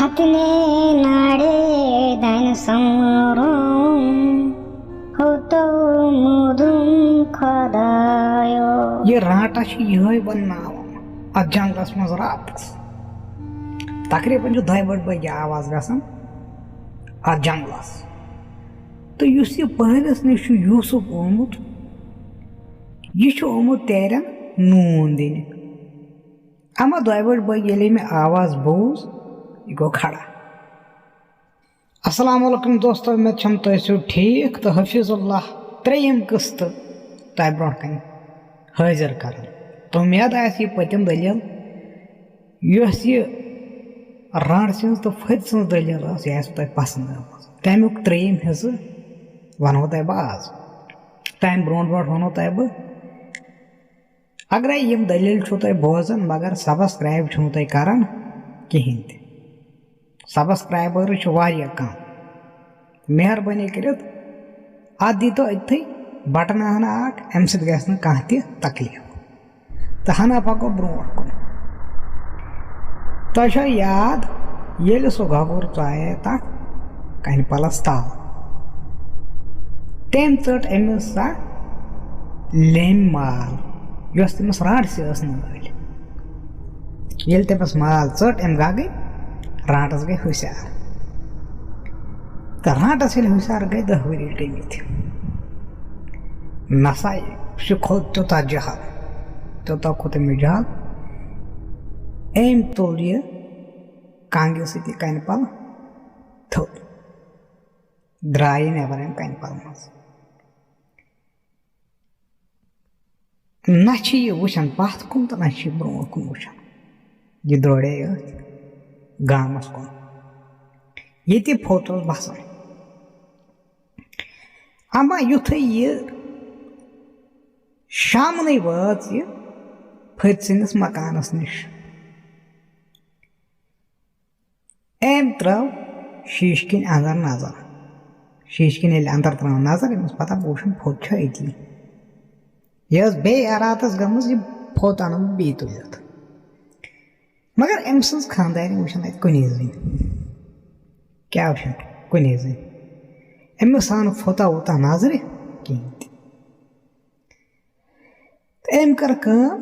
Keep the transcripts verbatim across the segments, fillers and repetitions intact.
अपने नाड़े धन संवरों हो तो मुदुम खुदायो। یہِ رانٛٹَس چھِ یِہوٚے وَنناوان اَتھ جنٛگلَس منٛز راتَس۔ تقریٖباً چھُ دۄیہِ بَجہِ بٲگۍ یہِ آواز گژھان اَتھ جنٛگلَس۔ تہٕ یُس یہِ پہلِس نِش چھُ یوٗسُف آمُت، یہِ چھُ آمُت تیرٮ۪ن نوٗن دِنہِ۔ اما دۄیہِ بجہِ بٲگۍ ییٚلے مےٚ آواز بوٗز، یہِ گوٚو کھڑا۔ السلام علیکم دوستو، مےٚ چھم تُہۍ ٲسِو ٹھیٖک تہٕ حفیظ اللہ ترٛیٚیِم قٕسطہٕ تۄہہِ برونٛٹھ کنہِ حٲضِر کران۔ تہٕ اُمید آسہِ یہِ پٔتِم دٔلیٖل، یۄس یہِ رانٛٹہٕ سٕنٛز تہٕ پھٔتۍ سٕنٛز دٔلیٖل ٲس، یہِ آسہِ تۄہہِ پسنٛد آمٕژ۔ تمیُک ترٛیٚیِم حصہٕ ونہو تۄہہِ بہٕ آز۔ تمہِ برونٛٹھ برونٛٹھ ونہو تۄہہِ بہٕ اگرے یِم دٔلیٖل چھِو تُہۍ بوزان مگر subscribe چھِو نہٕ تُہۍ کران کِہیٖنۍ تہِ۔ Subscribers چھِ واریاہ کم۔ مہربٲنی کٔرِتھ اتھ دیٖتو أتتھٕے بٹن ہنا اکھ، امہِ سۭتۍ گژھِ نہٕ کانٛہہ تہِ تکلیف۔ تہٕ ہنا پکو برونٛٹھ کُن۔ تۄہہِ چھا یاد، ییٚلہِ سُہ گگُر ژایے تتھ کنہِ پلس تل، تٔمۍ ژٔٹ أمِس سۄ لیٚمبۍ مال، یۄس تٔمِس رانٛٹسٕے ٲس نٲلۍ۔ ییٚلہِ تٔمِس مال ژٔٹ، أمۍ گگٕنۍ رانٛٹس گٔے ہُشار۔ تہٕ رانٛٹس ییٚلہِ ہُشار گٔے، دَہ ؤری گٔمٕتۍ۔ نسا، سُہ کھوٚت تیوٗتاہ جہل، تیوٗتاہ کھوٚت أمِس جہل۔ أمۍ تُل یہِ کنگہِ سۭتۍ یہِ کنہِ پل تھوٚد، درٛاے یہِ نٮ۪بر امہِ کنہِ پلہٕ منٛز۔ نہ چھِ یہِ وٕچھان پتھ کُن تہٕ نہ چھِ یہِ برونٛٹھ کُن وٕچھان۔ یہِ درٛوڈے أتھۍ گامس کُن، ییٚتہِ یہِ پھوٚت اوس بسان۔ اما یُتھُے یہِ شامنٕے وٲژ یہِ پھٔتۍ سٕنٛدِس مکانس نِش۔ أمۍ ترٲو شیٖشہٕ کِنۍ اندر نظر۔ شیٖشہٕ کِنۍ ییٚلہِ اندر ترٲو نظر، أمِس پتہ بہٕ وٕچھُن پھوٚت چھا أتی۔ یہِ ٲس بیٚیہِ اراتس گٔمٕژ، یہِ پھوٚت انہٕ بہٕ بیٚیہِ تُلِتھ۔ مگر أمۍ سٕنٛز خانٛدارِنۍ وٕچھن اتہِ کُنی زٔنۍ۔ کیٛاہ وٕچھن؟ کُنی زٔنۍ۔ أمِس آو نہٕ پھوٚتہ ووٚتہ نظرِ کِہیٖنۍ تہِ۔ تہٕ أمۍ کٔر کٲم،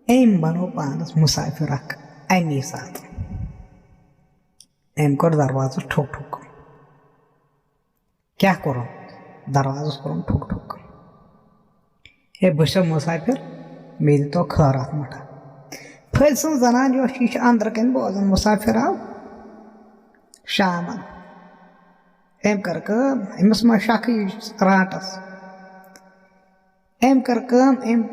أمۍ بنوو پانس مُسافِر اکھ اَمی ساتہٕ۔ أمۍ کوٚر دروازس ٹھُک ٹھُک۔ کیٛاہ کوٚرُن؟ دروازس کوٚرُن ٹھُک ٹھُک۔ ہے، بہٕ چھُسو مُسافِر، مےٚ دِتو خٲراتھ مُٹھا۔ پھٔلۍ سٕنٛز زنان یۄس چھِ، یہِ چھِ أنٛدرٕ کَنۍ بوزان، مُسافِر آو شامَن۔ أمۍ کٔر کٲم، أمِس ما شکھٕے رانٛٹَس۔ أمۍ کٔر کٲم، أمۍ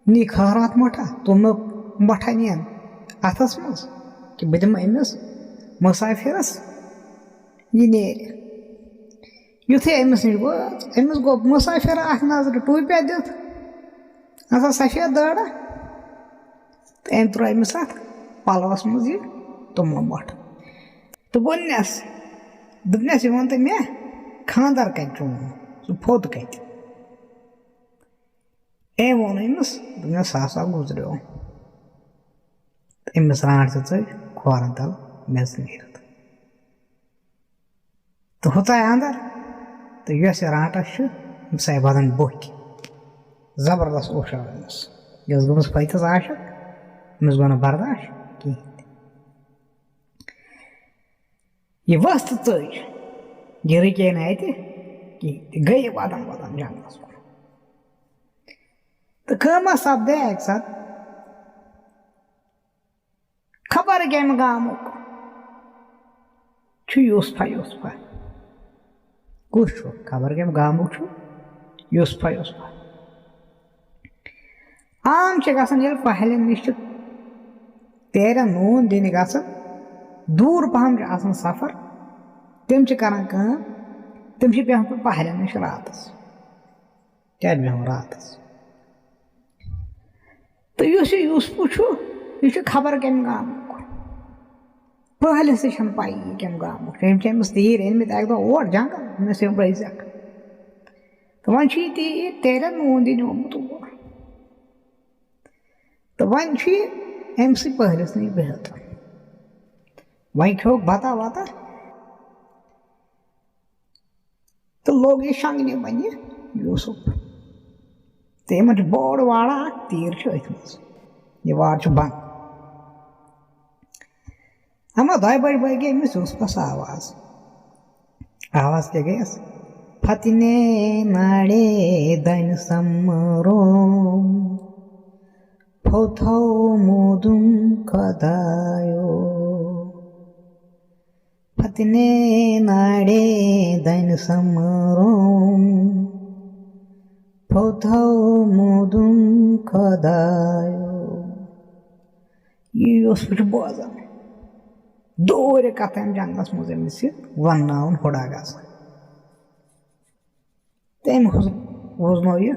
نی خٲراتھ مۄٹھا، تُلنُک مۄٹھا نِیَن اَتھَس منٛز کہِ بہٕ دِمہٕ أمِس مُسافِرَس، یہِ نیرِ۔ یُتھُے أمِس نِش وٲژ، أمِس گوٚو مُسافِر اَکھ نظرِ ٹوٗپیا دِتھ، آسان سفید دٲرہ، تہٕ أمۍ ترٛوو أمِس اَتھ پَلوَس منٛز یہِ توٚملہٕ مۄٹھ۔ تہٕ ووٚننَس، دوٚپنَس، "یہِ وَن تہٕ مےٚ، خانٛدر کَتہِ چون؟ سُہ پھوٚت کَتہِ؟" أمۍ ووٚن أمِس، دوٚپنَس، "سُہ ہسا گُزریو۔ أمِس رانٛٹھ تہِ ژٔج کھورَن تَل میٚژ نیٖرِتھ۔" تہٕ ہُژاے اندر، تہٕ یۄس یہِ رانٛٹس چھِ، أمِس آیہِ بدن بوٚکھۍ۔ زبردست اوشاو أمِس۔ یہِ ٲس گٔمٕژ پھٔتِس عاشق، أمِس گوٚو نہٕ برداش کِہیٖنۍ تہِ۔ یہِ ؤژھ تہٕ ژٔج، یہِ رُکے نہٕ اَتہِ کِہیٖنۍ تہِ، گٔیہِ ودان ودان جنگلس کُن۔ تہٕ کٲمہ سپدے اکہِ ساتہٕ، خبر کمہِ گامُک چھُ یوسفا، یوسفا۔ کُس چھُ؟ خبر کمہِ گامُک چھُ یوسفا، یوسفا۔ عام چھِ گژھان ییٚلہِ پہلٮ۪ن نِش چھِ تیرٮ۪ن نوٗن دِنہِ گژھان، دوٗر پہم چھُ آسان سفر، تِم چھِ کران کٲم، تِم چھِ بیٚہوان پتہٕ پہلٮ۪ن نِش راتس۔ کیٛازِ بیٚہوان راتس؟ تہٕ یُس یہِ یوسفہٕ چھُ، یہِ چھُ خبر کمہِ گامُک۔ پہلِس تہِ چھَنہٕ پَیی یہِ کمہِ گامُک چھُ۔ أمۍ چھِ أمِس تیٖرۍ أنۍمٕتۍ اَکہِ دۄہ اور جنگل، أمِس یِم رٔزِکھ۔ تہٕ وۄنۍ چھُ یہِ تیٖرۍ تیرٮ۪ن نوٗن دِنہِ آمُت اور۔ تہٕ وۄنۍ چھُ یہِ أمۍ سٕے پہلِس نِش بِہِتھ۔ وۄنۍ کھیوٚوُکھ بَتہ وَتہ تہٕ لوٚگ یہِ شۄنٛگنہِ وۄنۍ یہِ یوٗسُف۔ تہٕ یِمَن چھُ بوٚڑ واڑا اَکھ، تیٖر چھِ أتھۍ منٛز۔ یہِ واڑ چھُ بنٛد۔ اَما دۄیہِ بَجہِ بٲگۍ گٔے أمِس یوٗسفَس آواز۔ آواز کیٛاہ گٔیَس؟ پھتنے ناڑے دَنہِ سَمروم، پھوٚتھو موٗدُم خۄدایو۔ پھتنے ناڑے دَنہِ سَمروم، پھوٚتھو موٗدُم خۄدایو۔ یہِ یوٗسُف چھُ بوزان۔ دوٗرِ کَتھ اَمہِ جنٛگلَس منٛز أمِس یہِ وَنناوُن ہُرا گژھان۔ تٔمۍ حُس-، وُزنو یہِ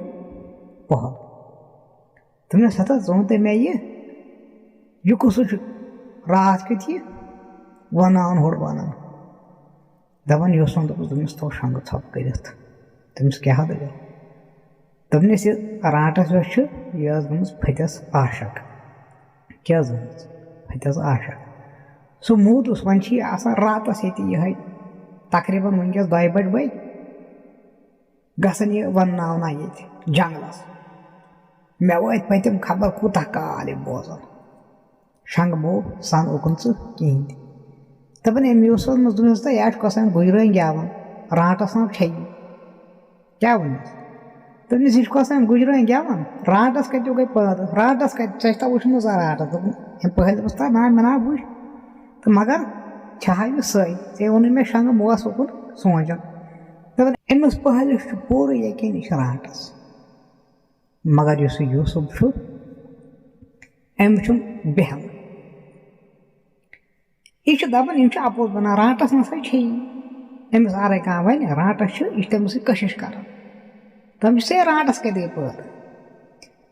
پۄہَل۔ دوٚپنَس، "ہتا، ژٕ وَن تہٕ مےٚ یہِ، یہِ کُس چھُ راتھ کیُتھ یہِ وَناوُن ہُرٕ وَنان؟" دَپان، یہِ اوس وَنان، دوٚپُس، دوٚپمَس، "تھوٚو شۄنٛگہٕ ژھۄپہٕ کٔرِتھ۔" دوٚپمَس، "کیٛاہ ہا دٔلیٖل؟" دوٚپنَس، "یہِ رانٛٹَس یۄس چھِ، یہِ ٲس گٔمٕژ پھٔتِس عاشق۔" کیٛاہ حظ ووٚنمُت؟ پھٔتِس عاشق۔ سُہ موٗدُس، وۄنۍ چھِ یہِ آسان راتَس ییٚتہِ یِہوٚے تقریٖباً وٕنۍکٮ۪س دۄیہِ بَجہِ بٲگۍ گژھان یہِ وَنناونہ ییٚتہِ جنٛگلَس۔ مےٚ وٲتۍ پٔتِم خبر کوٗتاہ کال یہِ بوزان۔ شنٛگہٕ بوو سَن اوکُن ژٕ کِہیٖنۍ تہِ۔ دَپان، أمۍ یوٗسفَس منٛز دوٚپمَس، تہٕ یہِ چھُ کۄسان گُجرٲنۍ گٮ۪وان، رانٛٹَس ناو چھےٚ یہِ۔ کیٛاہ ووٚنمَس؟ دوٚپمَس، یہِ چھُ کۄسان گُجرٲنۍ گٮ۪وان، رانٛٹَس کَتہِ گٔے پٲدٕ؟ رانٛٹَس کَتہِ؟ ژےٚ چھےٚ وٕچھمٕژ رانٛٹَس؟ دوٚپُن، أمۍ پٔہلۍ دوٚپُس، تَتھ نہ، مےٚ نہ وٕچھ۔ تہٕ مگر چھےٚ ہا یہِ سۄے، ژےٚ ووٚنُے مےٚ شنٛگہٕ موس اوکُن سونٛچان۔ دَپان، أمِس پٔہلِس چھُ پوٗرٕ یقیٖن، یہِ چھِ رانٛٹَس۔ مگر یُس یہِ یوٗسُف چھُ، أمِس چھُنہٕ بیہان۔ یہِ چھُ دَپان، یِم چھِ اَپوز وَنان، رانٛٹَس نہ سا چھے یی۔ أمِس اَرَے کانٛہہ وَنہِ، رانٛٹَس چھِ، یہِ چھِ تٔمِس سۭتۍ کٔشِش کَران۔ تِم چھِ سے رانٛٹَس کَتہِ گٔے پٲدٕ؟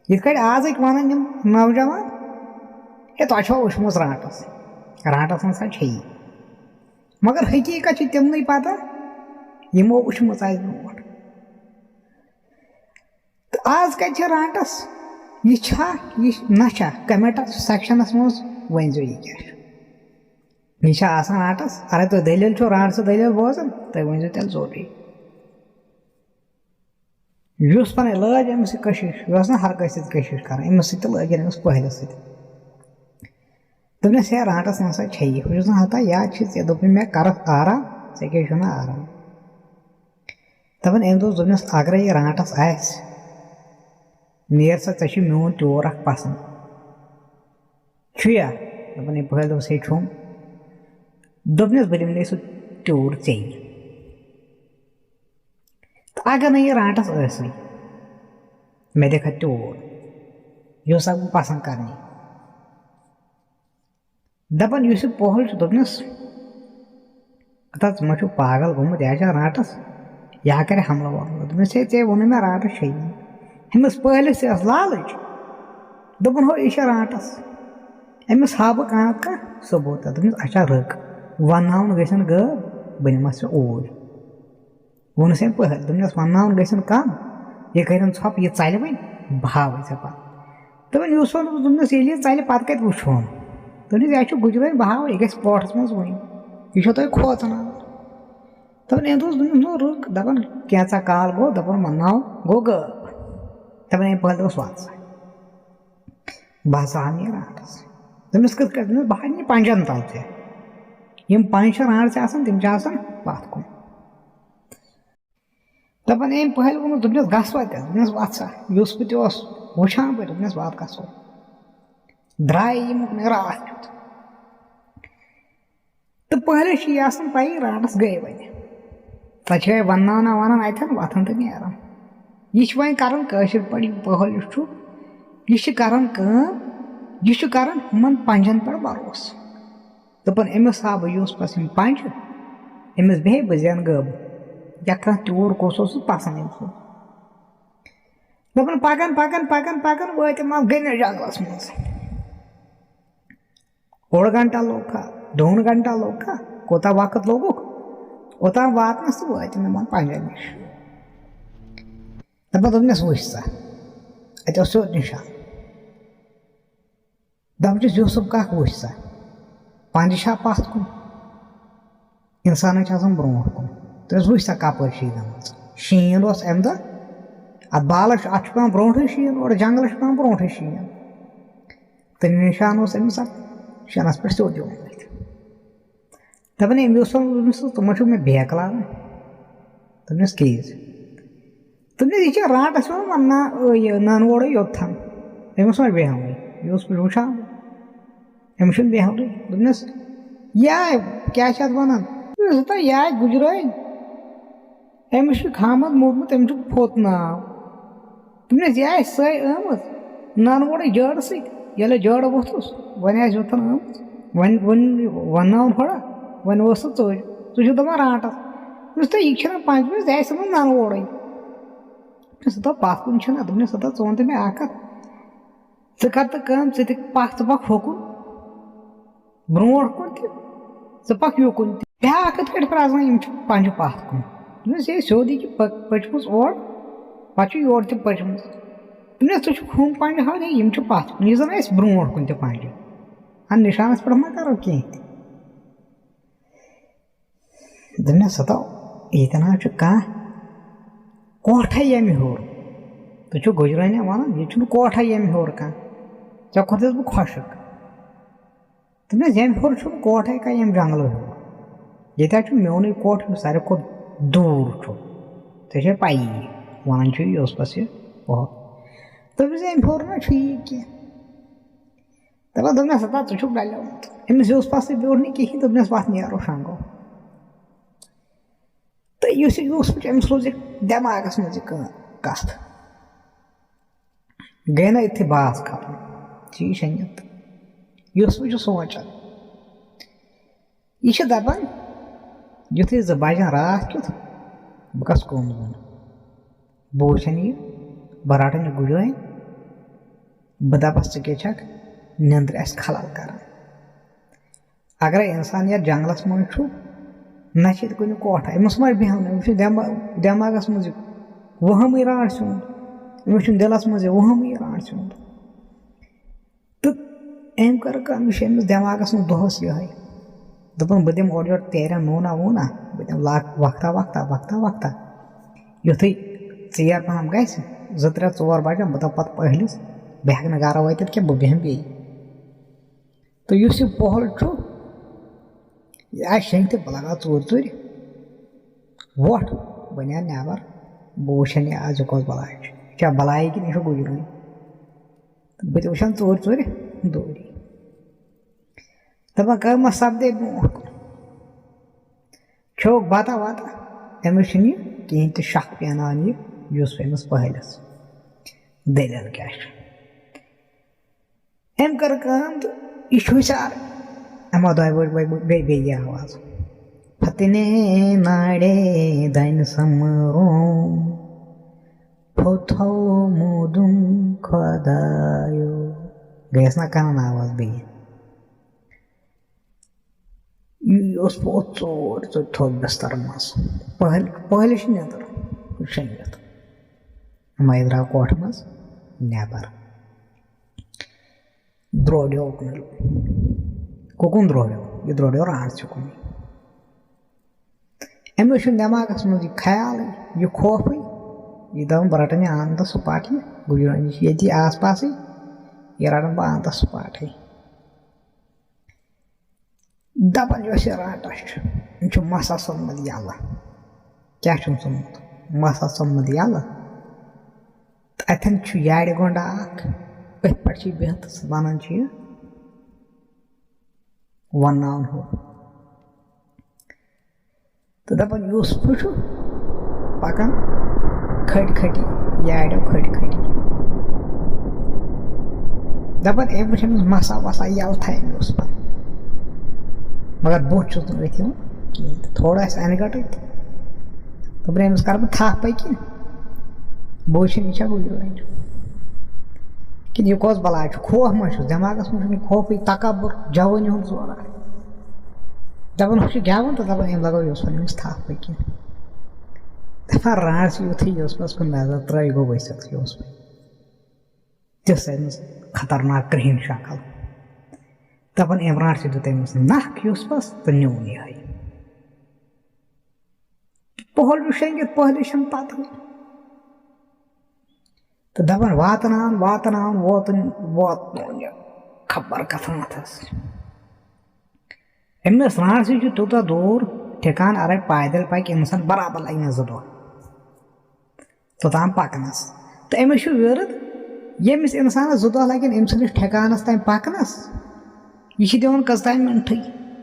یِتھ کٲٹھۍ آزٕکۍ وَنان یِم نوجوان، "ہے، تۄہہِ چھوا وٕچھمٕژ رانٛٹَس؟ رانٛٹَس نہ سا چھے یی۔" مگر حقیٖقت چھِ تِمنٕے پَتہ، یِمو وٕچھمٕژ آسہِ برونٛٹھ۔ تہٕ آز کَتہِ چھِ رانٛٹَس؟ یہِ چھا، یہِ نہ چھا؟ کمنٹَس سیکشنَس منٛز ؤنۍزیو، یہِ کیٛاہ چھُ؟ یہِ چھا آسان رانٛٹَس؟ اَگر تُہۍ دٔلیٖل چھو، رانٛٹَس دٔلیٖل بوزان، تُہۍ ؤنۍزیو تیٚلہِ ضروٗری۔ یُس پَنٕنۍ لٲج أمِس سۭتۍ کٔشِش، یہِ ٲس نہٕ ہر کٲنٛسہِ سۭتۍ کٔشِش کَران، أمِس سۭتۍ تہِ لٲگِن أمِس پٔہلِس سۭتۍ۔ دوٚپنَس، "ہے، رانٛٹَس نہ سا چھے یہِ، ہُہ چھُس نہٕ ہَتہ یاد چھِ ژےٚ، دوٚپُے مےٚ کَرَس آرام، ژےٚ کیٛازِ چھُنہٕ آرام؟" دَپان، أمۍ دوٚپ، دوٚپنَس، "اگرَے یہِ رانٛٹَس آسہِ، نیر سا، ژےٚ چھُے میون ٹیوٗر اَکھ پَسنٛد۔ چھُیا؟" دَپان، أمۍ پٔہلۍ دوٚپُس، "ہے، چھُم۔" دوٚپنَس، "بہٕ دِمہٕ نَے سُہ ٹیوٗر ژےٚ۔ تہٕ اگر نہٕ یہِ رانٛٹَس ٲسٕے، مےٚ دِکھ اَتھ ٹیوٗر، یہِ اوس اَکھ بہٕ پَسنٛد کَرنی۔" دَپان، یُس یہِ پوہل چھُ، دوٚپنَس، "ہتا، ژٕ ما چھُکھ پاگل گوٚمُت؟ یہِ ہا چھا رانٛٹَس، یہِ ہا کَرِ حملہٕ وملہٕ۔" دوٚپنَس، "ہے، ژےٚ ووٚنُے مےٚ رانٛٹَس چھے یی۔" أمِس پٔہلِس تہِ ٲس لالٕچ، دوٚپُن، "ہو، یہِ چھےٚ رانٛٹَس۔" أمِس ہاو بہٕ کانٛہہ نَتہٕ کانٛہہ ثبوٗت۔ دوٚپنَس، "اچھا، رٕک، وَنناوُن گٔژھِنۍ غٲب، بہٕ نِمَس ژےٚ اوٗرۍ۔" ووٚنُس أمۍ پٔہلۍ، دوٚپنَس، "وَنناوُن گٔژھِنۍ کَم، یہِ کٔرِن ژھۄپہٕ، یہِ ژَلہِ وۄنۍ، بہٕ ہاوَے ژےٚ پَتہٕ۔" دوٚپُن، "یوٗسفَن دوٚپنَس، ییٚلہِ یہِ ژَلہِ، پَتہٕ کَتہِ وٕچھون؟" دوٚپنَس، "یہِ ہا چھُ گُجرٲنۍ، بہٕ ہاوَے، یہِ گژھِ پوٹھَس منٛز وٕنۍ، یہِ چھو تۄہہِ کھوژناوان۔" دوٚپُن، أمۍ دوٚپُس، دوٚپُن، "نو رُک، دَپان، کینٛژھا کال گوٚو، دَپان، وَنناو گوٚو غٲب۔" دَپان، أمۍ پٔہلۍ دوٚپُس، "وَلہٕ سا، بہٕ ہسا ہاوٕ یہِ رانٛٹَس۔" دوٚپمَس، "کِتھ کٔنۍ؟" دوٚپمَس، "بہٕ ہاوٕ یہِ پَنٛجَن تَل ژےٚ، یِم پَنٛجہِ چھِ رانٛٹَس آسان، تِم چھِ آسان پَتھ کُن۔" دَپان، أمۍ پٔہلۍ ووٚنُس، دوٚپنَس، "گژھ وۄنۍ تیٚلہِ۔" دوٚپنَس، "وَتھ سا۔" یوٗسفہٕ تہِ اوس وٕچھان پٲٹھۍ، دوٚپنَس، "وَتھ گژھو۔" درٛاے یِم راتھ کیُتھ۔ تہٕ پٔہلِس چھِ یہِ آسان پَیی، رانٛٹَس گٔے وۄنۍ۔ تَتہِ چھِ وَنناوان وَنان اَتٮ۪ن وۄتھان تہٕ نیران۔ یہِ چھِ وۄنۍ کَران کٲشِر پٲٹھۍ، یہِ پٔہل یُس چھُ، یہِ چھِ کَران کٲم، یہِ چھُ کَران ہُمَن پَنٛجَن پٮ۪ٹھ بَروسہٕ۔ دوٚپُن، أمِس ہاوٕ بہٕ یوٗسفَس یِم پَنٛجہِ، أمِس بیٚہہِ بہٕ زینہٕ غٲبہٕ۔ یا کانٛہہ تیوٗر کُس اوس سُہ پَسنٛد أمۍ سُنٛد۔ دوٚپُن، پَکان، پَکان، پَکان، پَکان وٲتۍ یِم اَتھ گٔنِس جنٛگلَس منٛز۔ اوٚڑ گھنٹہ لوٚگ کھا، دۄن گھنٹہ لوٚگ کھا، کوٗتاہ وقت لوٚگُکھ، اوٚتام واتنَس تہٕ وٲتۍ یِم یِمَن پَنٛجَن نِش۔ دَپان، دوٚپنَس، "وٕچھ سا، اَتہِ اوس سیوٚد نِشان۔" دَپان چھُس، "یوٗسُف کاک، وٕچھ سا۔" پنٛجہِ چھا پَتھ کُن، اِنسانَن چھِ آسان برونٛٹھ کُن۔ تٔمِس وٕچھ سا کَپٲرۍ چھِ یہِ گٔمٕژ۔ شیٖن اوس اَمہِ دۄہ، اَتھ بالَس چھُ، اَتھ چھُ پٮ۪وان برونٛٹھٕے شیٖن، اورٕ جنٛگلَس چھُ پٮ۪وان برونٛٹھٕے شیٖن۔ تہٕ نِشان اوس أمِس اَتھ شیٖنَس پٮ۪ٹھ سیوٚد یوان أتھۍ۔ دَپان، أمۍ اوس وَنان، دوٚپمَس، "ژٕ ما چھُکھ مےٚ بیکلاوان؟" دوٚپنَس، "کیٛازِ؟" دوٚپنَس، "یہِ چھِ رانٛٹَس یِوان وَننہٕ، یہِ نَنہٕ وورٕے یوٚت تھَن۔ أمِس ما بیٚہوٕے؟ یہِ اوس وٕچھان، أمِس چھُنہٕ بیٚہوٕے۔" دوٚپنَس، "یہِ آے، کیٛاہ چھِ اَتھ وَنان؟" دوٚپنَس، "ہتا، یہِ آے گُجرٲنۍ۔ أمِس چھُ خامَد موٗدمُت، أمِس چھُ پھوٚت ناو۔" دوٚپنَس، "یہِ آسہِ سۄے ٲمٕژ نَنہٕ وورٕے جٲڑٕ سۭتۍ۔ ییٚلہِ جٲڑٕ ووٚتھُس، وۄنۍ آسہِ یوٚتَن ٲمٕژ۔ وۄنۍ، وۄنۍ وَنناوُن تھوڑا، وۄنۍ ٲس سۄ ژٔج۔ ژٕ چھُکھ دَپان رانٛٹَس۔" دوٚپمَس، "تہٕ یہِ چھَنہٕ پَنٛجہِ منٛز، یہِ آسہِ ژھٕنمٕژ نَنہٕ وورٕے۔" دوٚپمَس، "ہتا پَتھ کُن چھَنہ؟" دوٚپنَس، "ہتا ژٕ وَن تہٕ مےٚ اَکھ کَتھ۔ ژٕ کَر تہٕ کٲم، ژٕ تہِ پَکھ، ژٕ پَکھ ہوکُن۔" برونٛٹھ کُن تہِ، ژٕ پَکھ یوکُن تہِ۔ بیٛاکھ کِتھ کٲٹھۍ پرٛزناوان، یِم چھِ پنٛجہِ پَتھ کُن۔ دوٚپمَس، "ہے، سیوٚد یہِ کہِ پٔ-، پٔچمٕژ اورٕ، پَتہٕ چھُ یورٕ تہِ پٔچمٕژ۔" دوٚپمَس، "ژٕ چھُکھ ہُم پنٛجہِ ہاوان، ہے، یِم چھِ پَتھ کُن، یہِ زَن آسہِ برونٛٹھ کُن تہِ پنٛجہِ۔ اَتھ نِشانَس پٮ۪ٹھ ما کَرو کینٛہہ تہِ؟" دوٚپنَس، "ہَتو، ییٚتہِ نہ حظ چھُ کانٛہہ کوٹھَے ییٚمہِ ہیوٚر۔ تُہۍ چھِو گُجرٲنۍ وَنان، ییٚتہِ چھُنہٕ کوٹھَے ییٚمہِ ہیوٚر کانٛہہ۔ ژےٚ کوٚرتھَس بہٕ خۄشِک۔" دوٚپنَس، "ییٚمہِ ہیوٚر چھُنہٕ کوٹھَے کانٛہہ، ییٚمہِ جنٛگلہٕ ہیوٚر۔ ییٚتہِ حظ چھُ میونُے کوٹھ، یُس ساروی کھۄتہٕ دوٗر چھُ۔ ژےٚ چھے پَیی، وَنان چھُ یوسفَس یہِ پۄہَر۔" دوٚپمَس، "أمۍ ہیوٚر نہ چھُ یہِ کینٛہہ۔" دَپان، دوٚپنَس، "ہتا، ژٕ چھُکھ ڈَلیومُت۔" أمِس یوسفَس تہِ بیوٗٹھ نہٕ کِہیٖنۍ، دوٚپنَس، "وَتھ نیرو شنٛگو۔" تہٕ یُس یہِ یوسف چھُ، أمِس روٗز یہِ دٮ۪ماغَس منٛز یہِ کٲ-، کَتھ۔ گٔے نہ أتھی باز کَپُن، چیٖز چھےٚ نِتھ۔ یوسف چھُ سونٛچان، یہِ چھِ دَپان، یُتھُے زٕ بَجَن راتھ کیُتھ، بہٕ گژھٕ کُن زوٚن۔ بہٕ وٕچھَن یہِ، بہٕ رَٹَن یہِ گُجرٲنۍ، بہٕ دَپَس، ژٕ کیٛاہ چھَکھ نِندرِ اَسہِ خلل کَران؟ اگرے اِنسان یَتھ جنٛگلَس منٛز چھُ، نہ چھِ ییٚتہِ کُنہِ کوٹھا، أمِس ما بیٚہوان، أمِس چھُ دٮ۪ما-، دٮ۪ماغَس منٛز یہِ وُہَمٕے رانٛٹھ ژھیوٚنمُت، أمِس چھُنہٕ دِلَس منٛز یہِ وُہَمٕے رانٛٹھ ژھیوٚنمُت۔ تہٕ أمۍ کٔر کٲم، یہِ چھُ أمِس دٮ۪ماغَس منٛز دۄہَس یِہوٚے۔ دوٚپُن، "بہٕ دِمہٕ اورٕ یورٕ تیرٮ۪ن نوٗنا ووٗنا، بہٕ دِمہٕ لاک وقتہ وقتہ، وقتہ وقتہ۔ یُتھُے ژیر پَہَم گژھِ، زٕ، ترٛےٚ، ژور بَجَن، بہٕ دَپہٕ پَتہٕ پٔہلِس، بہٕ ہٮ۪کہٕ نہٕ گَرٕ وٲتِتھ کینٛہہ، بہٕ بیٚہمہٕ بیٚیہِ۔" تہٕ یُس یہِ پۄہَل چھُ، یہِ آسہِ شیٚنٛگہِ تہِ، بہٕ لَگاو ژوٗرِ ژوٗرِ وۄٹھ، بہٕ نیرٕ نٮ۪بَر، بہٕ وٕچھَن یہِ آز یہِ کۄس بَلاے چھِ۔ یہِ چھا بَلایہِ کِنہٕ یہِ چھُ گُجرٲنی؟ تہٕ بہٕ تہِ وٕچھَن ژوٗرِ ژوٗرِ دوٗری۔ دَپان، کٲمہ سَپدے برونٛٹھ کُن۔ کھیوٚوُکھ بَتہ وَتہ، أمِس چھُنہٕ یہِ کِہیٖنۍ تہِ شَک پیناوان یہِ، یُس أمِس پٔہلِس۔ دٔلیٖل کیٛاہ چھِ؟ أمۍ کٔر کٲم تہٕ یہِ چھُ ہُشار۔ أمۍ آو دۄیہِ وَٹہِ بیٚیہِ، بیٚیہِ، بیٚیہِ یہِ آواز۔ پھتنے ناڑے دَنہِ سَمرُن، پھوٚتھو موٗدُم خۄدایو۔ گٔیَس نا کَنَن آواز بیٚیہِ۔ یہِ اوس پوٚت ژوٗرِ ژوٗرِ تھوٚد بِستَر منٛز۔ پٔہلۍ، پٔہلِس چھِ نیٚنٛدٕر شۄنٛگِتھ۔ مَیہِ درٛاو کوٹھٕ منٛز نٮ۪بَر۔ درٛوڈیو اُکنُے۔ کُکُن درٛوڈیو؟ یہِ درٛوڈیو رانٛٹَس اُکنُے۔ أمِس چھُنہٕ دٮ۪ماغَس منٛز یہِ خیالٕے، یہِ خوفٕے، یہِ دَپان، "بہٕ رَٹَن یہِ آن دَ سٕپاٹ، یہِ گُجرٲنی چھِ ییٚتی آس پاسٕے، یہِ رَٹَن بہٕ آن دَ سٕپاٹٕے۔" دَپان، یۄس یہِ رانٛٹَس چھُ، أمۍ چھُ مَسا ژھُنمُت یَلہٕ۔ کیٛاہ چھُن ژھُنمُت؟ مَسا ژھُنمُت یَلہٕ۔ تہٕ اَتٮ۪ن چھُ یارِ گۄنٛڈا اَکھ، أتھۍ پٮ۪ٹھ چھِ یہِ بِہِتھ، سُہ وَنان چھُ یہِ، وَنناوُن ہُہ۔ تہٕ دَپان، یوسف چھُ پَکان کھٔٹۍ کھٔٹی، یاریو کھٔٹۍ کھٔٹی۔ دَپان، أمۍ وٕچھ أمِس مَسا وَسا یَلہٕ تھایہِ أمۍ یوسفَن۔ مگر بُتھ چھُس نہٕ أتھۍ یِوان کِہیٖنۍ۔ تہٕ تھوڑا آسہِ اَنہِ گَٹٕے تہٕ۔ دوٚپُن، أمِس کَرٕ بہٕ تھَپھ پٔکِن۔ بہٕ وٕچھِ یہِ چھا گُجرٲنۍ۔ کِنہٕ یہِ کۄس بَلاے چھُ؟ خوف ما چھُس؟ دٮ۪ماغَس منٛز چھُنہٕ خوفٕے، تکبر، جوٲنی ہُنٛد زورا۔ دَپان، ہُہ چھُ گٮ۪وان تہٕ دَپان، أمۍ لَگٲو یوسفَن أمِس تھَپھ پٔکِن۔ دَپان، رانٛٹَس یُتھُے یوسفَس کُن نظر ترٛٲو، یہِ گوٚو ؤسِتھ یوسفٕے۔ تِژھ أمِس خطرناک کرٛہِنۍ شکل۔ دَپان، عمران چھُ دیُت أمِس نَکھ یوسفَس تہٕ نیوٗن یِہوٚے۔ پۄہَل چھُ شۄنٛگِتھ، پۄہلہِ چھَنہٕ پَتہٕ۔ تہٕ دَپان، واتناوان، واتناوان، ووتُن، ووتنوو یہِ خبر کَتھ وَتھَس۔ أمِس رانٛٹسٕے چھُ تیوٗتاہ دوٗر، ٹھِکان اَرَے پایدٔلۍ پَکہِ اِنسان، برابر لَگہِ نہٕ زٕ دۄہ توٚتام پَکنَس۔ تہٕ أمِس چھُ وِرد، ییٚمِس اِنسانَس زٕ دۄہ لَگن أمۍ سٕنٛدِس ٹھِکانَس تام پَکنَس، یہِ چھِ دِوان کٔژتام مِنٹٕے۔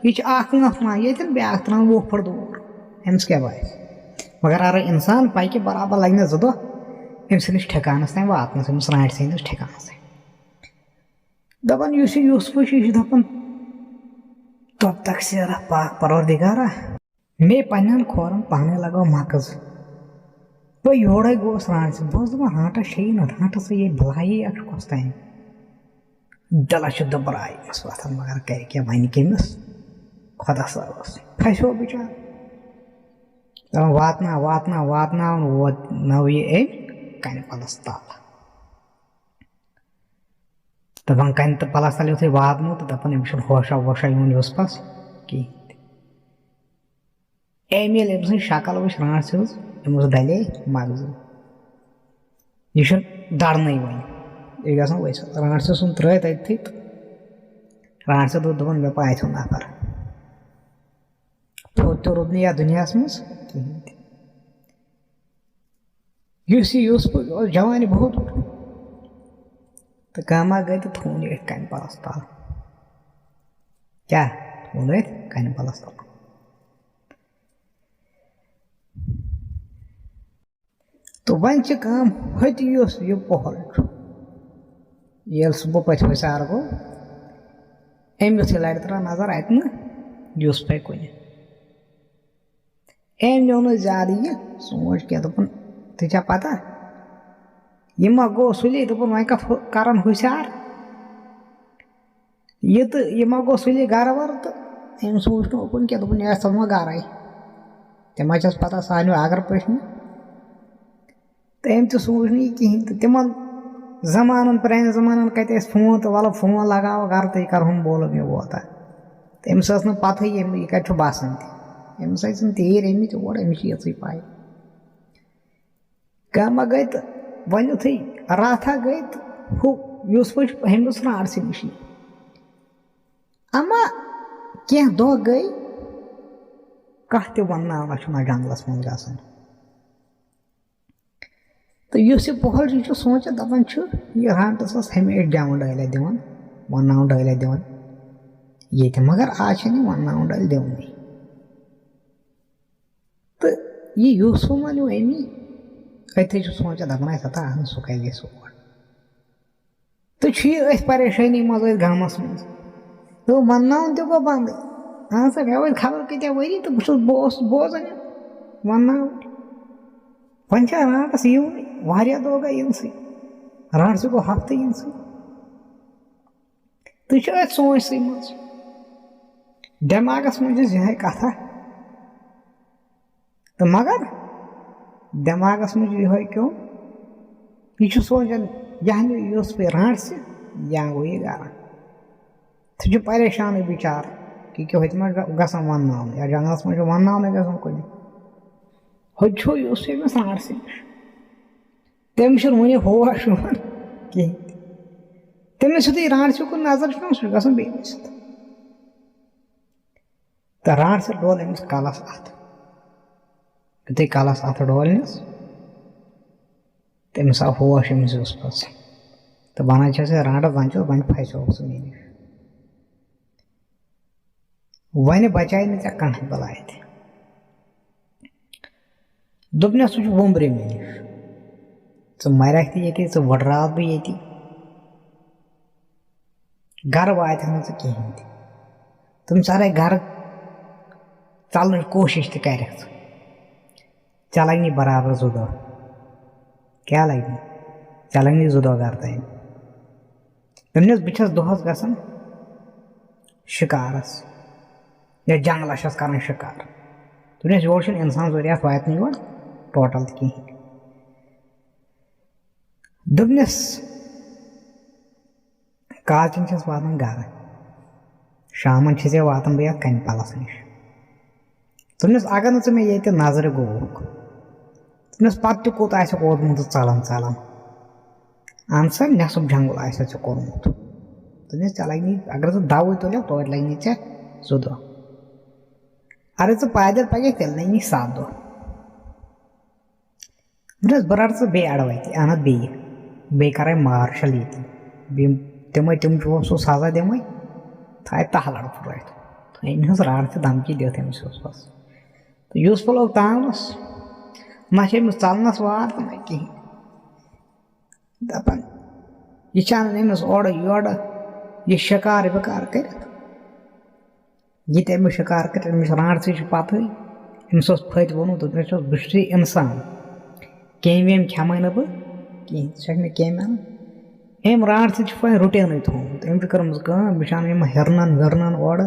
یہِ چھِ اَکھ لٲنٛپھ تُلان ییٚتٮ۪ن، بیٛاکھ تُلان وُہ پھٕٹہٕ دوٗر۔ أمِس کیٛاہ باسہِ؟ مگر اَگر اِنسان پَکہِ، برابر لَگہِ نہٕ زٕ دۄہ أمۍ سٕنٛدِس ٹھِکانَس تام واتنَس، أمِس رانٛٹسہِ ہٕنٛدِس ٹھِکانَس تام۔ دَپان، یُس یہِ یوسفٕے چھُ، یہِ چھُ دَپان، تۄب تقصیٖرا پاک پروردگارا، مے پننٮ۪ن کھورن پانے لگٲو مکٕز۔ بہٕ یورے گوس رانٛٹسہِ، بہٕ اوسُس دَپان، رانٛٹس چھے نہٕ، رانٛٹس یہِ بلایی اکھ چھُ کۄس تام۔ دِلس چھُ دُبراے مس وۄتھان، مگر کرِ کیٛاہ، وَنہِ کٔمِس؟ خۄدا صٲبس پھسیو بِچار۔ دَپان، واتناو، واتناو، واتناوُن ووت نو یہِ أمۍ کنہِ پلس تل۔ دَپان، کَنہِ تہٕ پَلَس تَل یُتھُے واتنو تہٕ دَپان، أمِس چھُنہٕ ہوشا ووشا یِوان یوسفَس کِہیٖنۍ تہِ۔ أمۍ ییٚلہِ أمۍ سٕنٛز شکل وٕچھ رانٛٹسہِ ہٕنٛز، أمِس ڈَلے مَغزٕے۔ یہِ چھُنہٕ دَرنٕے وۄنۍ۔ یہِ گژھان ؤسِتھ۔ رانٛٹسہِ ژھُن ترٛٲوِتھ أتتھٕے تہٕ رانٛٹسہِ دوٚپ، دوٚپُن، مےٚ پاتھیو نفر۔ تھوٚد تہِ روٗد نہٕ یَتھ دُنیاہَس منٛز کِہیٖنۍ تہِ۔ یُس یہِ یوسف اوس جوانہِ بہت۔ تہٕ کٲمہ گٔے تہٕ تھوٚون یہِ أتھۍ کَنہِ پَلَس تَل۔ کیٛاہ؟ تھوٚون أتھۍ کَنہِ پَلَس تَل۔ تہٕ وۄنۍ چھِ کٲم، ہوٚتہِ یُس یہِ پۄہَل چھُ، ییٚلہِ سُہ بہٕ پَتہٕ ہوٚسار گوٚو، أمۍ یُتھُے لَرِ ترٛٲو نظر، اَتہِ نہٕ یوسفَے کُنہِ۔ أمۍ نیوٗ نہٕ زیادٕ یہِ سونٛچ کینٛہہ، دوٚپُن، ژےٚ چھا پَتہ، یہِ ما گوٚو سُلے؟ دوٚپُن، وۄنۍ کَتھ ہُہ-، کَرَن ہُشار؟ یہِ تہٕ یہِ ما گوٚو سُلے گَرٕ وَرٕ؟ تہٕ أمۍ سوٗنٛچ نہٕ اُکُن کینٛہہ، دوٚپُن، یہِ آسہِ ژَلمُت گَرَے۔ تِم ما چھَس پَتہ سانیو اگر پٔچھ مےٚ۔ تہٕ أمۍ تہِ سوٗنٛچ نہٕ یہِ کِہیٖنۍ۔ تہٕ تِمَن زمانَن، پرٛانٮ۪ن زمانَن کَتہِ ٲسۍ فون، تہٕ وَلہٕ فون لگاوو گَرٕ تہٕ یہِ کَرہون بولہٕ مےٚ ووتا۔ تہٕ أمِس ٲس نہٕ پَتہٕے ییٚمہِ، یہِ کَتہِ چھُ بَسان تہِ۔ أمِس ٲسۍ یِم تیٖرۍ أنۍمٕتۍ اور، أمِس چھِ یِژٕے پَے۔ کٲمہ گٔے تہٕ وۄنۍ یُتھُے راتھا گٔے تہٕ ہُہ یوسفٕچ ہُمِس رانٛٹسہِ نِشی۔ اما کینٛہہ دۄہ گٔے، کانٛہہ تہِ وَنناوان چھُنہ جنٛگلَس منٛز گژھُن۔ تہٕ یُس یہِ پۄہَل چھُ، یہِ چھُ سونٛچان، دَپان چھُ، یہِ رانٛٹَس ٲس ہمیشہِ گٮ۪وُن ڈٲلِتھ دِوان، وَنناوُن ڈٲلِتھ دِوان، ییٚتہِ، مگر آز چھَنہٕ یہِ وَنناوُن ڈٲلِتھ دِوانٕے۔ تہٕ یہِ یوسف ما نیوٗ أمی؟ أتھٕے چھُ سونٛچان، دَپان آسہِ، ہتا اَہَن، سُہ کَتہِ گژھِ اور؟ تہٕ چھُ یہِ أتھۍ پریشٲنی منٛز، أتھۍ غمَس منٛز۔ تہٕ وَنناوُن تہِ گوٚو بنٛدٕے۔ اَہَن سا، مےٚ وٲتۍ خبر کۭتیٛاہ ؤری تہٕ بہٕ چھُس، بہٕ اوسُس بوزان یہِ وَنناوُن۔ وۄنۍ چھا رانٛٹَس یِوان؟ واریاہ دۄہ گٔے یِنسٕے۔ رانٛٹَس گوٚو ہفتہٕ یِنسٕے۔ تُہۍ چھِو أتھۍ سونٛچسٕے منٛز۔ دٮ۪ماغَس منٛز چھِ یِہوٚے کَتھا۔ تہٕ مگر دٮ۪ماغَس منٛز چھُ یِہوٚے کیوٚم، یہِ چھُ سونٛچان، یا نیوٗ یوسفٕے رانٛٹسہِ، یا گوٚو یہِ گَرٕ۔ سُہ چھُ پریشانٕے بِچارٕ، کہِ کہِ ہوٚتہِ ما گژھان وَنناونہٕ، یا جنٛگلَس منٛز چھُ وَنناونہٕ گژھان کُنہِ۔ ہوٚتہِ چھُ یوسف أمِس رانٛٹسہِ نِش۔ تٔمِس چھُنہٕ وُنہِ ہوش یِوان کِہیٖنۍ تہِ۔ تٔمِس یُتھُے رانٛٹسہِ کُن نظر چھُ پٮ۪وان، سُہ چھُ گژھان بیٚیہِ کُنہِ سۭتۍ۔ تہٕ رانٛٹسہِ ڈول أمِس کَلَس اَتھٕ۔ یُتھُے کَلَس اَتھٕ ڈولنَس، تٔمِس آو ہوش أمِس یوسفَس۔ تہٕ وَنان چھَس، ہے رانٛٹَس، وۄنۍ چھُس، وۄنۍ پھَسیووُکھ ژٕ مےٚ نِش۔ وۄنۍ بچایہِ نہٕ ژےٚ کانٛہہ بلاے تہِ۔ دوٚپنَس، ژٕ چھُکھ وُمبرِ مےٚ نِش۔ ژٕ مرکھ تہِ ییٚتی، ژٕ وٕڈراوَتھ بہٕ ییٚتی۔ گرٕ واتکھ نہٕ ژٕ کِہیٖنۍ تہِ۔ تِم ژَلے گرٕ ژَلنٕچ کوٗشِش تہِ کَرٮ۪کھ ژٕ۔ ژےٚ لَگنی برابر زٕ دۄہ۔ کیٛاہ لَگنی؟ ژےٚ لَگنی زٕ دۄہ گرٕ تام۔ دوٚپنَس، بہٕ چھَس دۄہَس گژھان شِکارَس، یا جنٛگلَس چھَس کَران شِکار۔ دوٚپنَس، یور چھُنہٕ اِنسان ضروٗرت واتنہٕ یور ٹوٹَل تہِ کِہیٖنۍ۔ دوٚپنَس، کالچَن چھَس واتان گَرٕ۔ شامَن چھِ ژےٚ واتان بہٕ یَتھ کَنہِ پَلَس نِش۔ دوٚپنَس، اگر نہٕ ژٕ مےٚ ییٚتہِ نظرِ گوٚوُکھ، دوٚپنَس، پَتہٕ تہِ کوٚت آسٮ۪کھ ووتمُت ژَلان ژَلان؟ اَہَن سا، نٮ۪صٕف جنٛگُل آسٮ۪تھ ژےٚ کوٚرمُت۔ دوٚپنَس، ژےٚ لَگہِ نہٕ، اگر ژٕ دَوٕے تُلَکھ، توتہِ لَگہِ نہٕ ژےٚ زٕ دۄہ۔ اگر ژٕ پایدَل پَکَکھ، تیٚلہِ لَگہِ نہٕ سَتھ دۄہ۔ دوٚپنَس، بہٕ رَٹہٕ ژٕ بیٚیہِ اَڑٕ وَتہِ، اَنَتھ بیٚیہِ، بیٚیہِ کَرَے مارشَل ییٚتی۔ بیٚیہِ دِمَے تِم چوب سُہ سَزا دِمَے، تھایہِ تَہہ لَڑٕ پھٕٹرٲوِتھ۔ تہٕ أمۍ ہٕنٛز رَٹھ تہٕ دھمکی دِتھ أمِس یوٗسفَس۔ تہٕ یوٗسف لوٚگ تانَس، نہ چھِ أمِس ژَلنَس وار تہٕ نہ کِہیٖنۍ۔ دَپان، یہِ چھِ اَنان أمِس اورٕ یورٕ، یہِ شِکار وِکار کٔرِتھ۔ یہِ تہِ أمِس شِکار کٔرِتھ، أمِس رانٛٹسٕے چھِ پَتہٕے۔ أمِس اوس پھٔتۍ ووٚنمُت، دوٚپمَس، بہٕ چھُسے اِنسان، کیٚمۍ ویٚمۍ کھٮ۪مَے نہٕ بہٕ کِہیٖنۍ، ژٕ چھَکھ مےٚ کیٚمۍ اَنان۔ أمۍ رانٛٹسٕے چھِ وۄنۍ routineٕے تھوٚومُت، أمۍ چھِ کٔرمٕژ کٲم، یہِ چھِ اَنان یِمَن ہِرنَن وِرنَن اورٕ،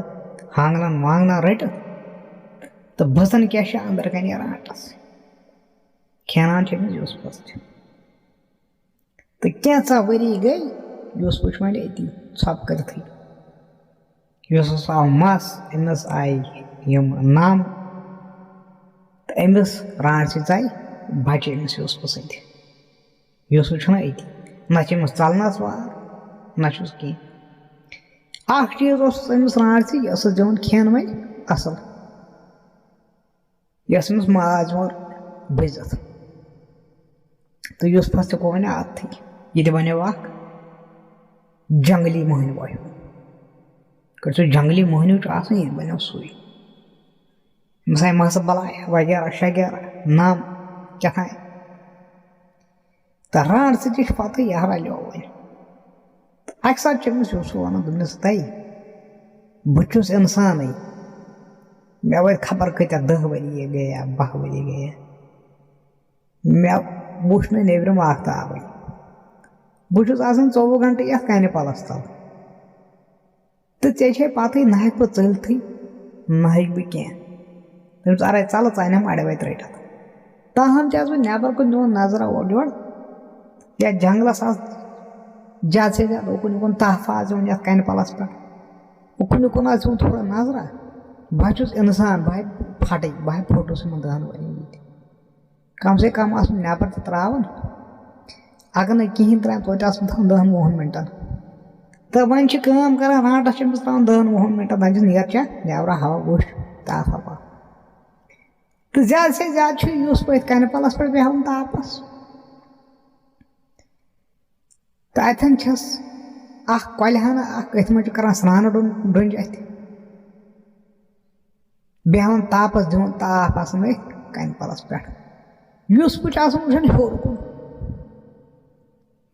ہانٛگنَن وانٛگنَن رٔٹِتھ، تہٕ بٔژھَن کیٛاہ چھِ أنٛدرٕ کَنہِ یہِ رانٛٹَس، کھینان چھِ أمِس یوٗسفَس تہِ۔ تہٕ کینٛژھا ؤری گٔے، یوٗسفٕچ وۄنۍ أتی ژھۄپہٕ کٔرِتھٕے۔ یوٗسفَس آو مَس، أمِس آیہِ یِم نَم، تہٕ أمِس رانٛٹسٕے ژاے بَچہِ أمِس یوٗسفہٕ سۭتۍ۔ یوٗسف چھُنہ أتی، نہ چھِ أمِس ژَلنَس وار، نہ چھُس کینٛہہ۔ اَکھ چیٖز اوسُس أمِس رانٛٹسٕے، یہِ ٲسٕس دِوان کھٮ۪ن وۄنۍ اَصٕل۔ یہِ ٲس أمِس ماز یِوان بٔزِتھ۔ تہٕ یوٗسفَس تہِ گوٚو وۄنۍ عادتھٕے، یہِ تہِ بَنیو اَکھ جنٛگلی مٔہنِوَے ہیوٗ۔ کٔرۍ سُہ جنٛگلی مٔہنیوٗ چھُ آسان، یہِ تہِ بَنیو سُے۔ أمِس آیہِ مَسہٕ بَلاے وغیرہ شغیرہ، نَم کیٛاہ تام۔ تہٕ رانٛٹسٕے تہِ چھِ پَتہٕ یہِ رَلیو وۄنۍ۔ تہٕ اَکہِ ساتہٕ چھِ أمِس یوٗسف وَنان، دوٚپنَس، تَے بہٕ چھُس اِنسانٕے، مےٚ وٲتۍ خبر کۭتیٛاہ دَہ ؤری گٔیا، باہ ؤری گٔیا، مےٚ وُچھ نہٕ نیٚبرِم آفتابٕے۔ بہٕ چھُس آسان ژوٚوُہ گھنٹہٕ یَتھ کَنہِ پَلَس تَل۔ تہٕ ژےٚ چھے پَتہٕے، نہ ہیٚکہٕ بہٕ ژٔلتھٕے، نہ ہیٚکہٕ بہٕ کینٛہہ۔ تٔمِس اَرَے ژَلہٕ، ژٕ اَنٮ۪م اَڑِ وَتہِ رٔٹِتھ۔ تاہم چھَس بہٕ نٮ۪بَر کُن دِوان نظرہ اورٕ یورٕ، یَتھ جنٛگلَس آز زیادٕ سے زیادٕ اُکُن یُکُن تَپھ آز یِوان یَتھ کَنہِ پَلَس پٮ۪ٹھ۔ اُکُن یُکُن آز یِوان تھوڑا نظرہ۔ بہٕ ہا چھُس اِنسان، بہٕ ہا پھَٹٕے، بہٕ ہا پھوٚٹُس یِمَن دَہَن ؤرِین ییٚتہِ۔ کَم سے کَم آسُن نٮ۪بَر تہِ ترٛاوان۔ اگر نہٕ کِہیٖنۍ ترٛاوِ، توتہِ آسُن تھاوُن دَہَن وُہَن مِنٹَن۔ تہٕ وۄنۍ چھِ کٲم کَران، رانٛٹَس چھِ أمِس ترٛاوان دَہَن وُہَن مِنٹَن، دَپان چھِس، "نیر چا نٮ۪برٕ، ہوا وٕچھ، تاپھ ہوا۔" تہٕ زیادٕ سے زیادٕ چھُ یوٗسف أتھۍ کَنہِ پَلَس پٮ۪ٹھ بیٚہوان تاپَس۔ تہٕ اَتٮ۪ن چھَس اَکھ کۄلہِ ہنا اَکھ، أتھۍ منٛز چھِ کَران سرٛانہٕ ڈوٚن-، ڈوٚنٛجہِ اَتھِ۔ بیٚہوان تاپَس، دِوان تاپھ آسان أتھۍ کَنہِ پَلَس پٮ۪ٹھ۔ یوٗسفٕچ آسان وٕچھان ہیوٚر کُن،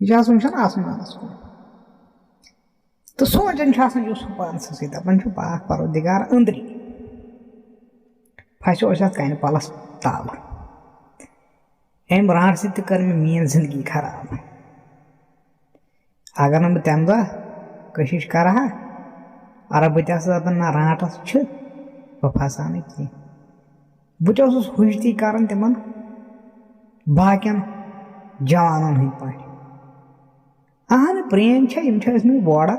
یہِ چھِ آسان وٕچھان آسمانَس کُن۔ تہٕ سونٛچان چھُ آسان یوٗسف پانسٕے سۭتۍ، دَپان چھُ، "پاک پروردگار أنٛدری پھسیو أسۍ اَتھ کَنہِ پَلَس تَل۔ أمۍ رانٛٹسٕے تہِ کٔر مےٚ میٛٲنۍ زِندگی خراب۔ اگر نہٕ بہٕ تَمہِ دۄہ کٔشِش کَرٕ ہا، اگر بہٕ تہِ آسہٕ دَپان، نہ، رانٛٹَس چھِ، بہٕ پھسہٕ ہا نہٕ کینٛہہ۔" بہٕ تہِ اوسُس حُجتی کَران تِمَن باقیَن جوانَن ہٕنٛدۍ پٲٹھۍ۔ اہن، پرٛٲنۍ چھےٚ، یِم چھِ ٲسمٕتۍ وورٕ۔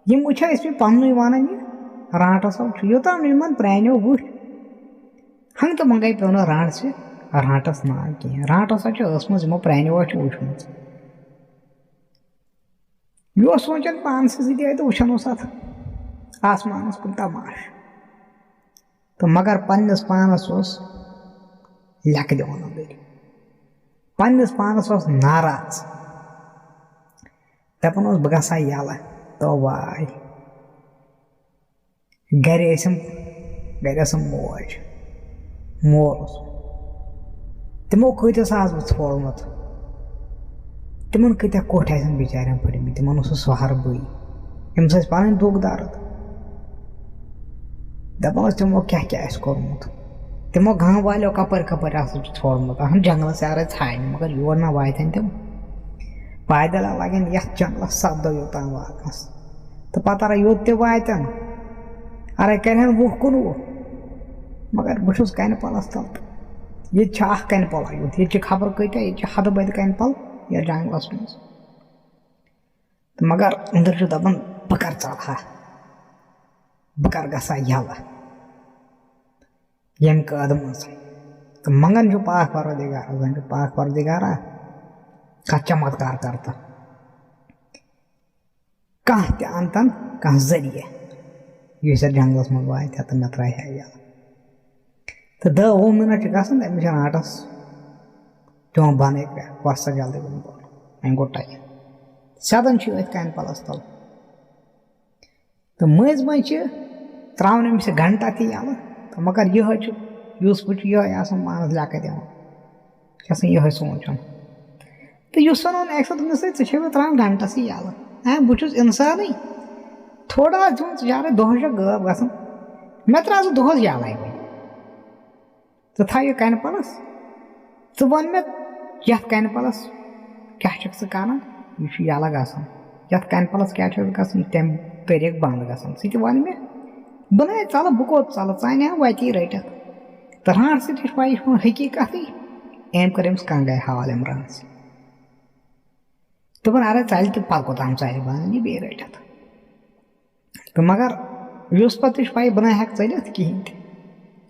یِم چھِ ٲسمٕتۍ پننُے ونان، یہِ رانٛٹس ہا چھُ۔ یوٚتام نہٕ یِمن پرٛانیو وٕچھ، ہنٛگہٕ تہٕ منٛگے پیوٚو نہٕ رانٛٹسہِ رانٛٹس ناو کینٛہہ۔ رانٛٹس ہا چھِ ٲسمٕژ، یِمو پرٛانیو ہا چھِ وٕچھمٕژ۔ یہِ اوس سونٛچان پانسٕے سۭتۍ، یہِ تہِ وٕچھان اوس اتھ آسمانس کُن تماشہٕ۔ تہٕ مگر پننِس پانس اوس لیکہٕ دِوان أنٛدٕرۍ۔ پننِس پانس اوس ناراض۔ دپان اوس، "بہٕ گژھٕ ہا یَلہٕ۔" تو واے۔ گرِ ٲسِم، گرِ ٲسٕم موج، مول اوس۔ تِمو کۭتِس آس بہٕ ژھولمُت۔ تِمن کۭتیٛاہ کوٹھۍ آسن بِچارٮ۪ن پھٔٹمٕتۍ۔ تِمن اوس سُہ سہارٕ بٕے۔ أمِس ٲسۍ پنٕنۍ دُکھ درد۔ دَپان ٲسۍ، تِمو کیٛاہ کیٛاہ آسہِ کوٚرمُت۔ تِمو گام والیو کَپٲرۍ کَپٲرۍ آسُن چھُ ژھوڑمُت۔ اَہَن، جنٛگلَس یارَے ژھانٛڈنہِ، مگر یور نہ واتن تِم۔ پایدَل لَگن یَتھ جنٛگلَس سَتھ دۄہ یوٚتام واتنَس۔ تہٕ پَتہٕ اَرَے یوٚت تہِ واتن، اَرَے کَرِہَن وُہ کُنوُہ۔ مگر بہٕ چھُس کَنہِ پَلَس تَل۔ ییٚتہِ چھِ اَکھ کَنہِ پَلا یوت۔ ییٚتہِ چھِ خبر کۭتیٛاہ، ییٚتہِ چھِ حدٕ بَدِ کَنہِ پَل یَتھ جنٛگلَس منٛز۔ تہٕ مگر أنٛدٕرۍ چھُ دَپان، بہٕ کَر ژَلہٕ ہا؟ بہٕ کر گژھٕ ہا یَلہٕ ییٚمہِ قٲدٕ منٛز؟ تہٕ منٛگان چھُ پاک پروردگارس، زن چھُ پاک پروردگارا، کانٛہہ چمتکار کر تہٕ کانٛہہ تہِ انتن کانٛہہ ذٔریعہٕ، یُس یتھ جنگلس منٛز واتہِ ہا تہٕ مےٚ ترٛایہِ ہا یَلہٕ۔ تہٕ دَہ وُہ مِنٹ چھِ گژھان، أمِس چھِ رانٛٹس دِوان بۄنَے پٮ۪ٹھ، وَس سا جلدی بۄن بۄن، وۄنۍ گوٚو ٹایم۔ سیٚدان چھِ أتھۍ کَنہِ پَلَس تَل۔ تہٕ مٔنٛزۍ مٔنٛزۍ چھِ ترٛاوان أمِس یہِ گھنٹا تہِ یَلہٕ، تہٕ مگر یِہوٚے چھُ، یوٗسفہٕ چھُ یِہوٚے آسان پانَس لٮ۪کہٕ دِوان، چھِ آسان یِہوٚے سونٛچان۔ تہٕ یُس وَنان اَکہِ ساتہٕ دوٚپنَس، "ہے، ژٕ چھے مےٚ ترٛاوان گھنٹَسٕے یَلہٕ، ہے، بہٕ چھُس اِنسانٕے، تھوڑا آس دِوان ژٕ جارے، دۄہَس چھےٚ غٲب گژھان، مےٚ ترٛاو ژٕ دۄہَس یَلَے وۄنۍ۔" ژٕ تھاو یہِ کَنہِ پَلَس، ژٕ وَن مےٚ یَتھ کَنہِ پَلَس کیٛاہ چھَکھ ژٕ کَران، یہِ چھُ یَلہٕ گژھان۔ یَتھ کَنہِ پَلَس کیٛاہ چھُ گژھان، تَمہِ طریٖقہٕ بنٛد گژھان۔ ژٕ تہِ وَن مےٚ، بہٕ نَے ژَلہٕ، بہٕ کوٚت ژَلہٕ، ژٕ اَنہِ ہا وَتی رٔٹِتھ۔ تہٕ رانٛٹسٕے تہِ چھِ پَے، یہِ چھُ وَنان حقیٖقتٕے، أمۍ کٔر أمِس کنٛگَے حوالہٕ أمۍ رانٛٹسٕے۔ دوٚپُن، "اَرے ژَلہِ تہٕ پَتہٕ کوٚتام ژَلہِ، بہٕ اَنہٕ یہِ بیٚیہِ رٔٹِتھ۔" تہٕ مگر یوٗسفس تہِ چھِ پَے، بہٕ نَے ہٮ۪کہٕ ژٔلِتھ کِہیٖنۍ تہِ۔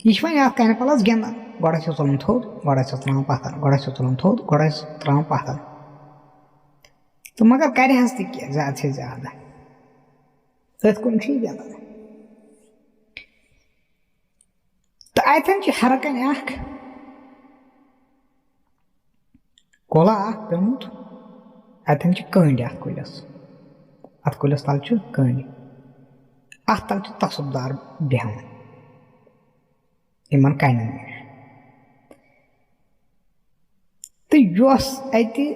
یہِ چھِ وۄنۍ اَتھ کَنہِ پَلَس گِنٛدان۔ گۄڈٕ چھَس تُلان تھوٚد، گۄڈٕ چھَس ترٛاوان پَتھَر، گۄڈٕ چھَس تُلان تھوٚد، گۄڈٕ چھَس ترٛاوان پَتھَر۔ تہٕ مگر کَرِ حظ تہِ کیٛاہ، زیادٕ سے زیادٕ۔ أتھۍ کُن چھِ یہِ گِنٛدان۔ تہٕ اَتٮ۪ن چھِ ہَرٕ کَنہِ اَکھ کۄلہٕ اَکھ پیوٚمُت، اَتٮ۪ن چھِ کٔنٛڈۍ اَتھ کُلِس۔ اَتھ کُلِس تَل چھِ کٔنٛڈۍ۔ اَتھ تَل چھِ تصرُف دار بیٚہوان یِمَن کَنٮ۪ن نِش۔ تہٕ یۄس اَتہِ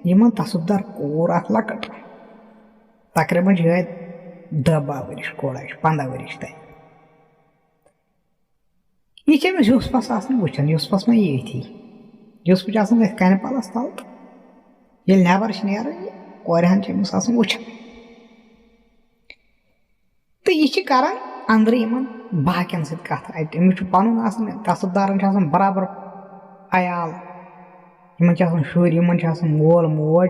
یِمَن تصرُف دار کوٗر اَکھ لۄکٕٹ، تقریٖباً چھِ یِہوٚے دَہ باہ ؤرِش کوڑا چھِ، پنٛداہ ؤرِش تام۔ یہِ چھِ أمِس یوٗسفَس آسان وٕچھان، یوٗسفَس ما یہِ أتھی۔ یوٗسفہٕ چھِ آسان أتھۍ کَنہِ پَلَس تَل تہٕ ییٚلہِ نٮ۪بَر چھِ نیران، یہِ کورِ ہَن چھِ أمِس آسان وٕچھان۔ تہٕ یہِ چھِ کَران أنٛدرٕ یِمَن باقیَن سۭتۍ کَتھ۔ اَتہِ أمِس چھُ پَنُن آسان، تصرُف دارَن چھِ آسان برابر عیال، یِمَن چھِ آسان شُرۍ، یِمَن چھِ آسان مول موج،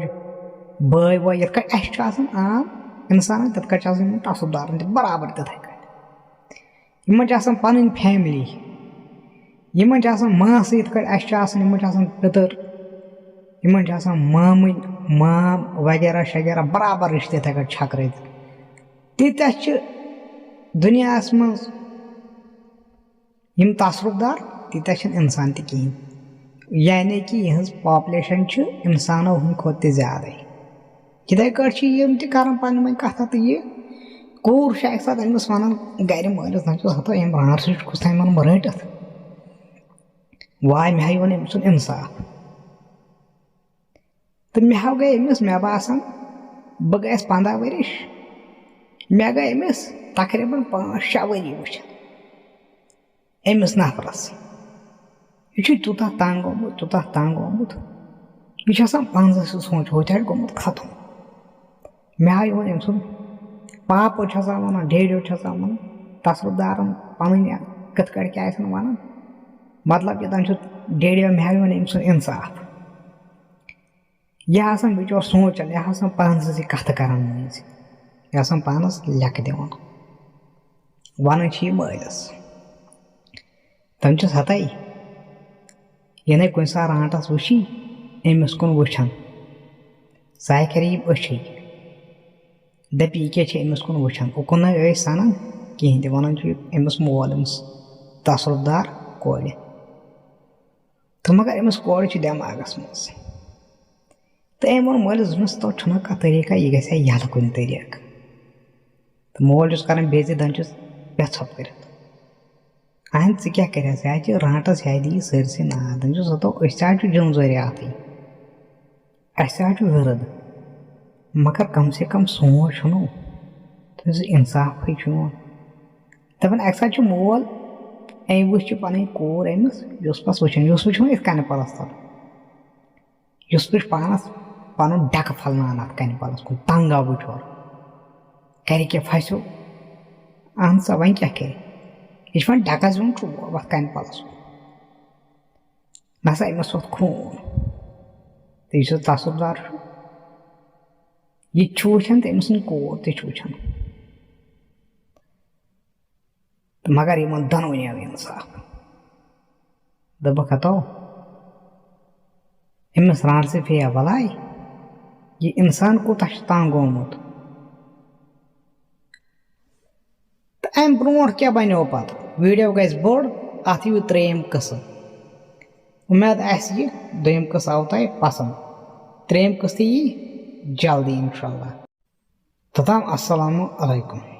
بٲے وٲے، یِتھ کٔنۍ اَسہِ چھُ آسان عام اِنسانَن، تِتھ کٔنۍ چھِ آسان یِمَن تصرُف دارَن تہِ برابر تِتھَے کٔنۍ۔ یِمَن چھِ آسان پَنٕنۍ فیملی، یِمَن چھِ آسان ماسہٕ یِتھ کٔنۍ اَسہِ چھِ آسان، یِمَن چھِ آسان پِتٕر، یِمَن چھِ آسان مامٕنۍ، مام وغیرہ شغیرہ، برابر رِشتہٕ یِتھَے کٔنۍ چھَکرٲوِتھ۔ تیٖتیٛاہ چھِ دُنیاہَس منٛز یِم تصرُف دار، تیٖتیٛاہ چھِنہٕ اِنسان تہِ کِہیٖنۍ۔ یعنی کہِ یِہٕنٛز پاپلیشَن چھِ اِنسانو ہٕنٛدِ کھۄتہٕ تہِ زیادَے۔ یِتھَے کٲٹھۍ چھِ یِم تہِ کَران پَنٕنۍ وۄنۍ کَتھا تہٕ یہِ کوٗر چھِ اَکہِ ساتہٕ أمِس وَنان گَرِ مٲلِس، "دَپان چھُس، ہَتو یِم رانٛٹسٕے چھُ کُس تام وَنان بہٕ رٔٹِتھ۔ واے، مےٚ ہا یِوان أمۍ سُنٛد اِنصاف۔" تہٕ مےٚ ہا گٔے أمِس، مےٚ باسان، بہٕ گٔیَس پنٛداہ ؤرِش، مےٚ گٔے أمِس تقریٖباً پانٛژھ شےٚ ؤری وٕچھان۔ أمِس نفرَس۔ یہِ چھُ تیوٗتاہ تنٛگ گوٚمُت، تیوٗتاہ تنٛگ گوٚمُت۔ یہِ چھُ آسان پانسٕے سۭتۍ سونٛچان، ہُتہِ آسہِ گوٚمُت ختم۔ مےٚ آو یِوان أمۍ سُنٛد پاپہٕ چھُ آسان وَنان، ڈیڈیو چھُ آسان وَنان، تصرُف دارَن پَنٕنۍ یا کِتھ کٲٹھۍ کیٛاہ آسَن وَنان۔ مطلب، یوٚتام چھُ ڈیڈیو، مےٚ آو یِوان أمۍ سُنٛد اِنصاف۔ یہِ آسان بِچور سونٛچان، یہِ آسان پانسٕے سۭتۍ کَتھٕ کَران مٔنٛزۍ، یہِ آسان پانَس لٮ۪کہٕ دِوان۔ وَنان چھِ یہِ مٲلِس۔ تٔمۍ چھِس ہَتَے، یہِ نَے کُنہِ ساتہٕ رانٛٹَس وٕچھی، أمِس کُن وٕچھان۔ سُہ ہا کَرِ یِم أچھے۔ دَپہِ، یہِ کیٛاہ چھِ أمِس کُن وٕچھان؟ اُکُن نَے ٲسۍ سَنان کِہیٖنۍ تہِ، وَنان چھُ یہِ أمِس مول، أمِس تصرُف دار کورِ۔ تہٕ مگر أمِس کورِ چھُ دٮ۪ماغَس منٛز۔ تہٕ أمۍ ووٚن مٲلِس، دوٚپنَس، "تو چھُنہ کانٛہہ طریٖقہ، یہِ گژھِ ہا یَلہٕ کُنہِ طریٖقہٕ؟" تہٕ مول چھُس کَران بے عزتی، دَپان چھُس، "بیٚہہ ژھۄپہٕ کٔرِتھ۔ اَہَن، ژٕ کیٛاہ کَرِ ہا؟ ژٕ ہا چھِ رانٛٹَس، یہِ ہا دِیہِ سٲرسٕے نار۔" دَپان چھُس، "ہَتو، أسۍ تہِ حظ چھِ دیُن ذٔریعہٕ اَتھٕے۔ اَسہِ تہِ حظ چھُ وِرد۔ مگر کم سے کم سونٛچ چھُنہٕ، تٔمِس اِنصافٕے چھُ یِوان۔" دَپان، اَکہِ ساتہٕ چھُ مول، أمۍ وٕچھ یہِ پَنٕنۍ کوٗر أمِس، یوٗسفَس وٕچھان، یوٗسفَس چھُ یِوان یِتھ کَنہِ پَلَس تَل۔ یوٗسفَس چھُ پانَس پَنُن ڈٮ۪کہٕ پھَلناوان اَتھ کَنہِ پَلَس کُن، تنٛگ آو بِچور۔ کَرِ کیٛاہ، پھَسیو؟ اَہَن سا، وۄنۍ کیٛاہ کَرِ؟ یہِ چھُ وۄنۍ ڈٮ۪کَس دِوان ٹھوپ اَتھ کَنہِ پَلَس کُن۔ نہ سا، أمِس ووٚتھ خوٗن۔ تہٕ یُس یہِ تصرُف دار چھُ، یہِ تہِ چھُ وٕچھان تہٕ أمۍ سٕنٛز کوٗر تہِ چھُ وٕچھان۔ مگر یِمن دۄنوٕنی آو انصاف۔ دوٚپُکھ، ہتو، أمِس رانٛژٕ پیٚیا بلاے، یہِ انسان کوٗتاہ چھُ تنگ گوٚمُت۔ تہٕ امہِ برونٛٹھ کیٛاہ بنیو پتہٕ؟ ویٖڈیو گژھِ بوٚڑ، اتھ یِیہِ ترٛیٚیِم قٕصہٕ۔ امید آسہِ یہِ دوٚیِم قٕصہٕ آو تۄہہِ پسنٛد۔ ترٛیٚیِم قٕصہٕ تہِ یی جلدی انشاءاللہ۔ توٚتام السلام علیکم۔